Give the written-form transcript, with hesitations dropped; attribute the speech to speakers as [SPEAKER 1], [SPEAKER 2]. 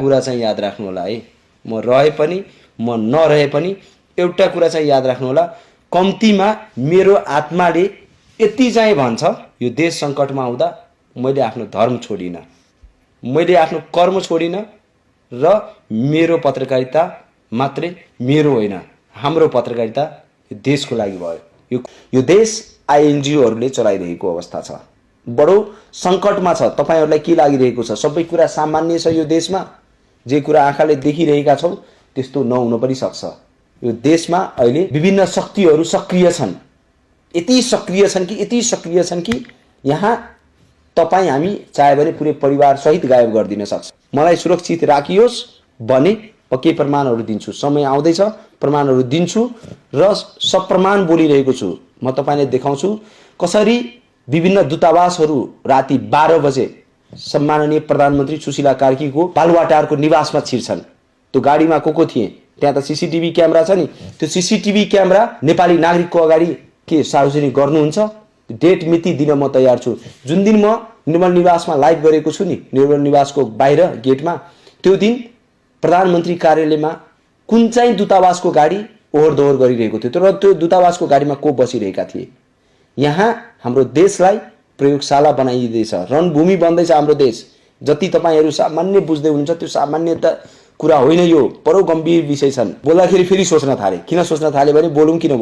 [SPEAKER 1] कुरा चाहिँ याद राख्नु होला है। म रहे पनि म नरहे पनि एउटा कुरा चाहिँ याद राख्नु होला, कम्तीमा मेरो आत्माले यति चाहिँ भन्छ, यो देश सङ्कटमा आउँदा मैले आफ्नो धर्म छोडिनँ, मैले आफ्नो कर्म छोडिनँ र मेरो पत्रकारिता मात्रै मेरो होइन, हाम्रो पत्रकारिता यो देशको लागि भयो। यो देश आइएनजिओहरूले चलाइरहेको अवस्था छ, बडो सङ्कटमा छ। तपाईहरुलाई के लागिरहेको छ? सबै कुरा सामान्य छ यो देशमा, जे कुरा आँखाले देखिरहेका छौं त्यस्तो नहुन पनि सक्छ। यो देशमा अहिले विभिन्न शक्तिहरू सक्रिय छन्, यति सक्रिय छन् कि यहाँ तपाई हामी चाहे भने पुरै परिवार सहित गायब गरिदिन सक्छ। मलाई सुरक्षित राखियोस् भने म के प्रमाणहरू दिन्छु, समय आउँदैछ प्रमाणहरू दिन्छु र सप्रमाण बोलिरहेको छु। म तपाईलाई देखाउँछु कसरी विभिन्न दूतावासहरू राति 12 बजे सम्माननीय प्रधानमन्त्री सुशीला कार्कीको बालुवाटारको निवासमा छिर्छन्। त्यो गाडीमा को थिए? त्यहाँ त सीसीटीभी क्यामेरा छ नि, त्यो सीसीटीभी क्यामेरा नेपाली नागरिकको अगाडि के सार्वजनिक गर्नुहुन्छ? डेट मिति दिन म तयार छु। जुन दिन म निर्मल निवासमा लाइभ गरेको छु नि, निर्मल निवासको बाहिर गेटमा, त्यो दिन प्रधानमन्त्री कार्यालयमा कुन चाहिँ दूतावासको गाडी ओहोर दोहोर गरिरहेको थियो र त्यो दूतावासको गाडीमा को बसिरहेका थिए? यहाँ हाम्रो देशलाई प्रयोगशाला बनाइदिँदैछ, रणभूमि बन्दैछ हाम्रो देश। जति तपाईहरु सामान्य बुझ्दै हुनुहुन्छ त्यो सामान्यता कुरा होइन, यो बडो गम्भीर विषय छन्। बोल्दाखेरि फेरि सोच्न थाले, किन सोच्न थाले भने बोलौं किन